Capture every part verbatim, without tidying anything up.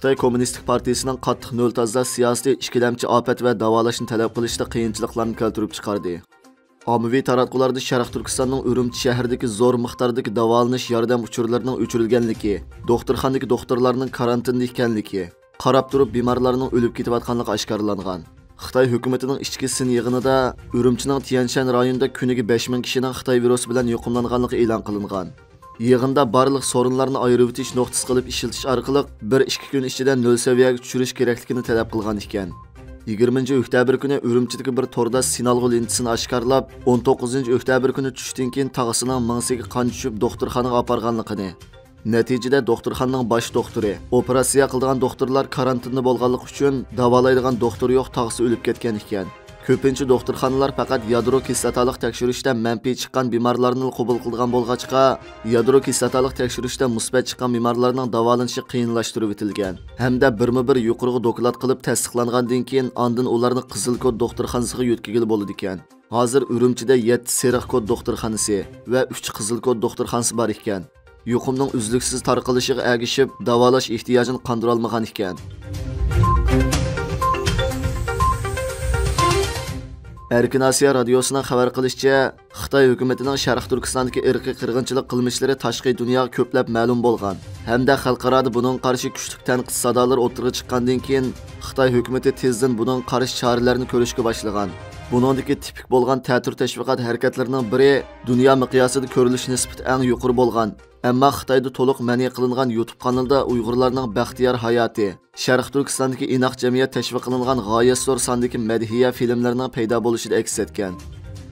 خىتاي كوممۇنىستىك پارتىيىسىنىڭ قاتتىق نۆل تازىلاش سىياسىتى ئىككىلەمچى ئاپەت ۋە داۋالاشنى تەلەپ قىلىشتا قىيىنچىلىقلارنى كەلتۈرۈپ چىقاردى. ئاممىۋى تاراتقۇلاردا شەرقىي تۈركىستاننىڭ ئۈرۈمچى شەھىرىدىكى زور مىقداردىكى داۋالىنىش ياردەم ئۇچۇرلىرىنىڭ ئۆچۈرۈلگەنلىكى، دوختۇرخانىدىكى دوختۇرلارنىڭ كارانتىندا ئىكەنلىكى، قاراپ تۇرۇپ بىمارلارنىڭ ئۆلۈپ كېتىۋاتقانلىقى ئاشكارىلانغان. خىتاي ھۆكۈمىتىنىڭ ئىچكى سىن يىغىنىدا ئۈرۈمچىنىڭ تيەنشەن رايونىدا كۈنىگە بەش مىڭ كىشىنىڭ خىتاي ۋىرۇسى بىلەن يۇقۇملانغانلىقى ئېلان قىلىنغان. يىغىندا بارلىق سورۇنلارنى ئايرىۋېتىش نۇقتىسى قىلىپ ئىشلىتىش ئارقىلىق بىر ئىككى كۈن ئىچىدە نۆل سەۋىيەگە چۈشۈرۈش كېرەكلىكىنى تەلەپ قىلغان ئىكەن. يىگىرمىنچى ئۆكتەبىر كۈنى ئۈرۈمچىدىكى بىر تورداش سىنالغۇ لېنتىسىنى ئاشكارىلاپ، ئون توققۇزىنچى ئۆكتەبىر كۈنى چۈشتىن كېيىن تاغىسىنىڭ مېڭىسىگە قان چۈشۈپ دوختۇرخانىغا ئاپارغانلىقىنى، نەتىجىدە دوختۇرخانىنىڭ باش دوختۇرى، ئوپېراتسىيە قىلىدىغان دوختۇرلار كارانتىندا بولغانلىقى ئۈچۈن داۋالايدىغان دوختۇر يوق، تاغىسى ئۆلۈپ كەتكەن ئىكەن. كۆپىنچە دوختۇرخانىلار پەقەت يادرو كىسلاتالىق تەكشۈرۈشتە مەنپىي چىققان بىمارلارنىلا قوبۇل قىلىدىغان بولغاچقا، يادرو كىسلاتالىق تەكشۈرۈشتە مۇسبەت چىققان بىمارلارنىڭ داۋالىنىشى قىيىنلاشتۇرۇۋېتىلگەن ھەمدە بىرمۇ بىر يۇقىرىغا دوكلات قىلىپ تەستىقلانغاندىن كېيىن، ئاندىن ئۇلارنى قىزىل كود دوختۇرخانىسىغا يۆتكىگىلى بولىدىكەن. ھازىر ئۈرۈمچىدە يەتتە سېرىق كود دوختۇرخانىسى ۋە ئۈچ قىزىل كود دوختۇرخانىسى بار ئىكەن. يۇقۇمنىڭ ئۈزلۈكسىز تارقىلىشىغا ئەگىشىپ، داۋالاش ئېھتىياجىنى قاندۇرالمىغان ئىكەن. ئەركىن ئاسىيا رادىيوسىنىڭ خەۋەر قىلىشىچە، خىتاي ھۆكۈمىتىنىڭ شەرقىي تۈركىستاندىكى ئىرقىي قىرغىنچىلىق قىلمىشلىرى تاشقى دۇنياغا كۆپلەپ مەلۇم بولغان ھەمدە خەلقئارادا بۇنىڭغا قارشى كۈچلۈك تەنقىد سادالىرى ئوتتۇرىغا چىققاندىن كېيىن، خىتاي ھۆكۈمىتى تېزدىن بۇنىڭغا قارشى چارىلەرنى كۆرۈشكە باشلىغان. بۇنىڭدىكى تىپىك بولغان تەتۈر تەشۋىقات ھەرىكەتلىرىنىڭ بىرى، دۇنيا مىقياسىدا كۆرۈلۈش نىسبىتى ئەڭ يۇقىرى بولغان، ئەمما خىتايدا تولۇق مەنئى قىلىنغان يۇتۇب قانىلىدا ئۇيغۇرلارنىڭ بەختىيار ھاياتى، شەرقىي تۈركىستاندىكى ئىناق جەمئىيەت تەشۋىق قىلىنغان غايەت زور ساندىكى مەدھىيە فىلىملىرىنىڭ پەيدا بولۇشىدا ئەكس ئەتكەن.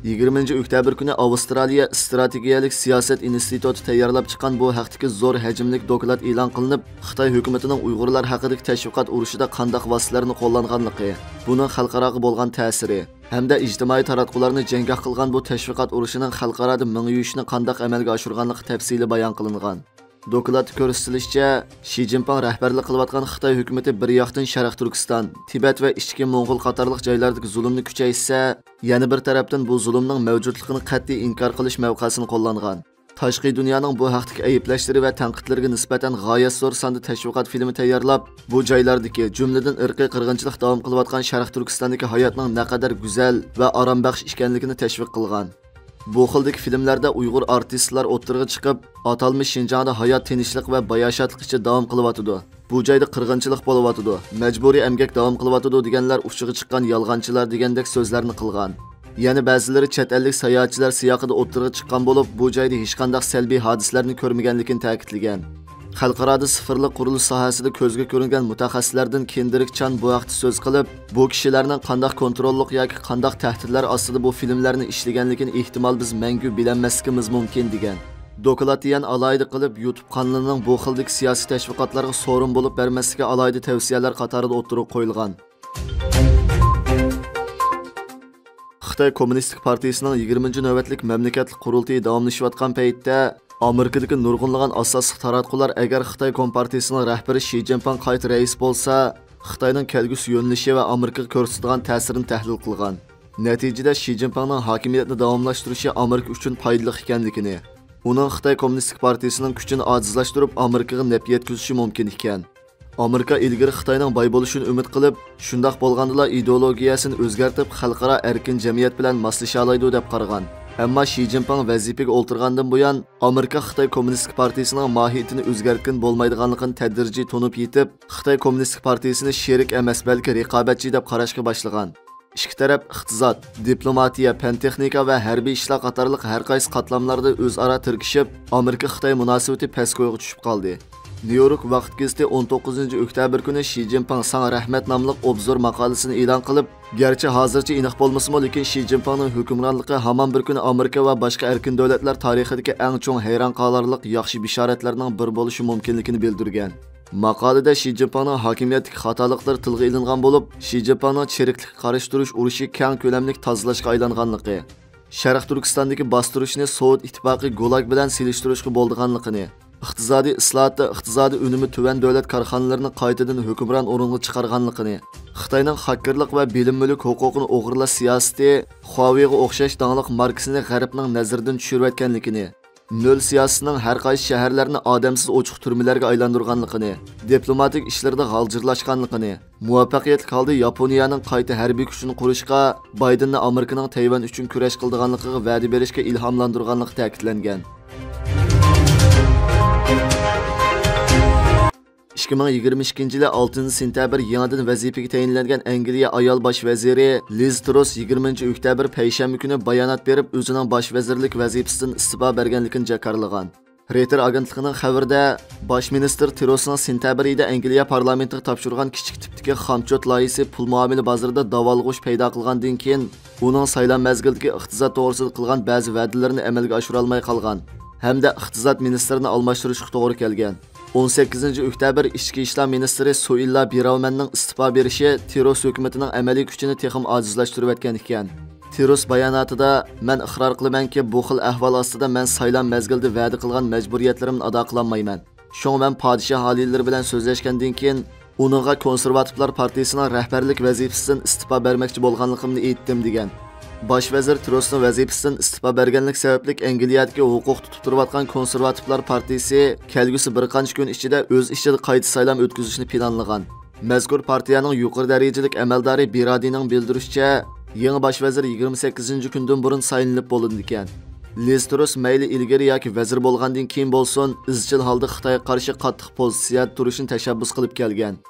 يىگىرمىنچى ئۆكتەبىر كۈنى ئاۋسترالىيە ئىستراتېگىيەلىك سىياسەت ئىنستىتۇتى تەييارلاپ چىققان بۇ ھەقتىكى زور ھەجىملىك دوكلات ئېلان قىلىنىپ، خىتاي ھۆكۈمىتىنىڭ ئۇيغۇرلار ھەققىدىكى تەشۋىقات ئۇرۇشىدا قانداق ۋاسىتىلەرنى قوللانغانلىقى، بۇنىڭ خەلقئاراغا بولغان تەسىرى ھەمدە ئىجتىمائىي تاراتقۇلارنى جەڭگاھ قىلغان بۇ تەشۋىقات ئۇرۇشىنىڭ خەلقئارادا مېڭە يۇيۇشىنى قانداق ئەمەلگە ئاشۇرغانلىقى تەپسىلىي بايان قىلىنغان. دوكلاتتا كۆرسىتىلىشىچە، شى جىنپىڭ رەھبەرلىك قىلىۋاتقان خىتاي ھۆكۈمىتى بىر ياقتىن شەرقىي تۈركىستان، تىبەت ۋە ئىچكى موڭغۇل قاتارلىق جايلاردىكى زۇلۇمنى كۈچەيتسە، يەنە بىر تەرەپتىن بۇ زۇلۇمنىڭ مەۋجۇتلۇقىنى قەتئىي ئىنكار قىلىش مەۋقەسىنى قوللانغان. تاشقى دۇنيانىڭ بۇ ھەقتىكى ئەيىبلەشلىرى ۋە تەنقىدلىرىگە نىسبەتەن غايەت زور ساندا تەشۋىقات فىلىمى تەييارلاپ، بۇ جايلاردىكى، جۈملىدىن ئىرقىي قىرغىنچىلىق داۋام قىلىۋاتقان شەرقىي تۈركىستاندىكى ھاياتنىڭ نەقەدەر گۈزەل ۋە ئارامبەخش ئىكەنلىكىنى تەشۋىق قىلغان. بۇ خىلدىكى فىلىملەردە ئۇيغۇر ئارتىسلار ئوتتۇرىغا چىقىپ، ئاتالمىش شىنجاڭدا ھايات تىنچلىق ۋە باياشاتلىق ئىچىدە داۋام قىلىۋاتىدۇ، بۇ جايدا قىرغىنچىلىق بولۇۋاتىدۇ، مەجبۇرىي ئەمگەك داۋام قىلىۋاتىدۇ دېگەنلەر ئۇچىغا چىققان يالغانچىلار دېگەندەك سۆزلەرنى قىلغان. يەنە بەزىلىرى چەت ئەللىك ساياھەتچىلەر سىياقىدا ئوتتۇرىغا چىققان بولۇپ، بۇ جايدا ھېچقانداق سەلبىي ھادىسىلەرنى كۆرمىگەنلىكىنى تەكىتلىگەن. خەلقئارادا سىفىرلىق قۇرۇلۇش ساھەسىدە كۆزگە كۆرۈنگەن مۇتەخەسسىسلەردىن كېندرىك چان بۇ ھەقتە سۆز قىلىپ، بۇ كىشىلەرنىڭ قانداق كونتروللۇق ياكى قانداق تەھدىتلەر ئاستىدا بۇ فىلىملەرنى ئىشلىگەنلىكىنى ئېھتىمال بىز مەڭگۈ بىلەلمەسلىكىمىز مۇمكىن، دېگەن. دوكلاتتا يەنە ئالاھىدە قىلىپ، يۇتۇب قانىلىنىڭ بۇ خىلدىكى سىياسىي تەشۋىقاتلارغا سورۇن بولۇپ بەرمەسلىكى ئالاھىدە تەۋسىيەلەر قاتارىدا ئوتتۇرىغا قويۇلغان. خىتاي كوممۇنىستىك پارتىيىسىنىڭ يىگىرمىنچى نۆۋەتلىك مەملىكەتلىك قۇرۇلتىيى داۋاملىشىۋاتقان پەيتتە، ئامېرىكىدىكى نۇرغۇنلىغان ئاساسلىق تاراتقۇلار ئەگەر خىتاي كومپارتىيىسىنىڭ رەھبىرى شى جىنپىڭ قايتا رەئىس بولسا، خىتاينىڭ كەلگۈسى يۆنىلىشى ۋە ئامېرىكىغا كۆرسىتىدىغان تەسىرىنى تەھلىل قىلغان. نەتىجىدە، شى جىنپىڭنىڭ ھاكىمىيەتنى داۋاملاشتۇرۇشى ئامېرىكا ئۈچۈن پايدىلىق ئىكەنلىكىنى، ئۇنىڭ خىتاي كوممۇنىستىك پارتىيىسىنىڭ كۈچىنى ئاجىزلاشتۇرۇپ، ئامېرىكىغا نەپ يەتكۈزۈشى مۇمكىن ئىكەن. ئامېرىكا ئىلگىرى خىتاينىڭ باي بولۇشىنى ئۈمىد قىلىپ، شۇنداق بولغاندىلا ئىدېئولوگىيەسىنى ئۆزگەرتىپ، خەلقئارا ئەركىن جەمئىيەت بىلەن ماسلىشالايدۇ دەپ قارىغان. ئەمما شى جىنپىڭ ۋەزىپىگە ئولتۇرغاندىن بۇيان، ئامېرىكا خىتاي كوممۇنىستىك پارتىيىسىنىڭ ماھىيىتىنى ئۆزگەرتكىلى بولمايدىغانلىقىنى تەدرىجىي تونۇپ يېتىپ، خىتاي كوممۇنىستىك پارتىيىسىنى شېرىك ئەمەس، بەلكى رىقابەتچى دەپ قاراشقا باشلىغان. ئىككى تەرەپ ئىقتىساد، دىپلوماتىيە، پەن-تېخنىكا ۋە ھەربىي ئىشلار قاتارلىق ھەر قايسى قاتلاملاردا ئۆزئارا تىركىشىپ، ئامېرىكا-خىتاي مۇناسىۋىتى پەسكويغا چۈشۈپ قالدى. نيۇ يورك ۋاقىت گېزىتى ئون توققۇزىنچى ئۆكتەبىر كۈنى شى جىنپىڭ ساڭا رەھمەت ناملىق ئوبزور ماقالىسىنى ئېلان قىلىپ، گەرچە ھازىرچە ئېنىق بولمىسىمۇ، لېكىن شى جىنپىڭنىڭ ھۆكۈمرانلىقى ھامان بىر كۈنى ئامېرىكا ۋە باشقا ئەركىن دۆلەتلەر تارىخىدىكى ئەڭ چوڭ ھەيران قالارلىق ياخشى بېشارەتلەرنىڭ بىرى بولۇشى مۇمكىنلىكىنى بىلدۈرگەن. ماقالىدە شى جىنپىڭنىڭ ھاكىمىيەتتىكى خاتالىقلىرى تىلغا ئېلىنغان بولۇپ، شى جىنپىڭنىڭ چىرىكلىككە قارشى تۇرۇش ئۇرۇشى كەڭ كۆلەملىك تازىلاشقا ئايلانغانلىقى، شەرقىي تۈركىستاندىكى باستۇرۇشنى سوۋېت ئىتتىپاقى گۇلاگ بىلەن سېلىشتۇرۇشقا بولىدىغانلىقىنى، ئىقتىسادىي ئىسلاھاتتا ئىقتىسادىي ئۈنۈمى تۆۋەن دۆلەت كارخانىلىرىنى قايتىدىن ھۆكۈمران ئورۇنغا چىقارغانلىقىنى، خىتاينىڭ خاككېرلىق ۋە بىلىم مۈلۈك ھوقۇقىنى ئوغرىلاش سىياسىتى خۇاۋېيغا ئوخشاش داڭلىق ماركىسىنى غەربنىڭ نەزىرىدىن چۈشۈرۈۋەتكەنلىكىنى، نۆل سىياسىتىنىڭ ھەر قايسى شەھەرلەرنى ئادەمسىز ئوچۇق تۈرمىلەرگە ئايلاندۇرغانلىقىنى، دىپلوماتىك ئىشلىرىدا غالجىرلاشقانلىقىنى، مۇۋەپپەقىيەتلىك ھالدا ياپونىيەنىڭ قايتا ھەربىي كۈچىنى قۇرۇشقا، بايدېننى ئامېرىكىنىڭ تەيۋەن ئۈچۈن كۈرەش قىلىدىغانلىقىغا ۋەدە بېرىشكە ئىلھاملاندۇرغانلىقى تەكىتلەنگەن. ئىككى مىڭ يىگىرمە ئىككىنچى يىلى ئالتىنچى سېنتەبىر يېڭىدىن ۋەزىپىگە تەيىنلەنگەن ئەنگلىيە ئايال باش ۋەزىرى لىز تروس يىگىرمىنچى ئۆكتەبىر پەيشەنبە كۈنى بايانات بېرىپ، ئۆزىنىڭ باش ۋەزىرلىك ۋەزىپىسىدىن ئىستېپا بەرگەنلىكىنى جاكارلىغان. رېيتېر ئاگېنتلىقىنىڭ خەۋىرىدە، باش مىنىستىر تروسنىڭ سېنتەبىر ئېيىدا ئەنگلىيە پارلامېنتىغا تاپشۇرغان كىچىك تىپتىكى خامچوت لايىھىسى پۇل مۇئامىلە بازىرىدا داۋالغۇش پەيدا قىلغاندىن كېيىن، ئۇنىڭ سايلام مەزگىلىدىكى ئىقتىساد توغرىسىدا قىلغان بەزى ۋەدىلىرىنى ئەمەلگە ئاشۇرالماي قالغان ھەمدە ئىقتىساد مىنىستىرىنى ئالماشتۇرۇشقا توغرا كەلگەن. ئون سەككىزىنچى ئۆكتەبىر ئىچكى ئىشلار مىنىستىرى سۇئىللا بىراۋمەننىڭ ئىستېپا بېرىشى تىروس ھۆكۈمىتىنىڭ ئەمەلىي كۈچىنى تېخىمۇ ئاجىزلاشتۇرۇۋەتكەن ئىكەن. تىروس باياناتىدا، مەن ئىقرار قىلىمەنكى، بۇ خىل ئەھۋال ئاستىدا مەن سايلام مەزگىلىدە ۋەدە قىلغان مەجبۇرىيەتلىرىمنى ئادا قىلالمايمەن. شۇڭا مەن پادىشاھ ئالىيلىرى بىلەن سۆزلەشكەندىن كېيىن، ئۇنىڭغا كونسېرۋاتىپلار پارتىيىسىنىڭ رەھبەرلىك ۋەزىپىسىدىن ئىستېپا بەرمەكچى بولغانلىقىمنى ئېيتتىم، دېگەن. باش ۋەزىر تروسنىڭ ۋەزىپىسىدىن ئىستېپا بەرگەنلىك سەۋەبلىك ئەنگلىيەدىكى ھوقۇق تۇتۇپ تۇرۇۋاتقان كونسېرۋاتىپلار پارتىيىسى كەلگۈسى بىر قانچە كۈن ئىچىدە ئۆز ئىچىدە قايتا سايلام ئۆتكۈزۈشنى پىلانلىغان. مەزكۇر پارتىيەنىڭ يۇقىرى دەرىجىلىك ئەمەلدارى بىرادىنىڭ بىلدۈرۈشىچە، يېڭى باش ۋەزىر يىگىرمە سەككىزىنچى كۈندىن بۇرۇن سايلىنىپ بولىدىكەن. لىز تروس مەيلى ئىلگىرى ياكى ۋەزىر بولغاندىن كېيىن بولسۇن، ئىزچىل ھالدا خىتايغا قارشى قاتتىق پوزىتسىيەدە تۇرۇشنى تەشەببۇس قىلىپ كەلگەن.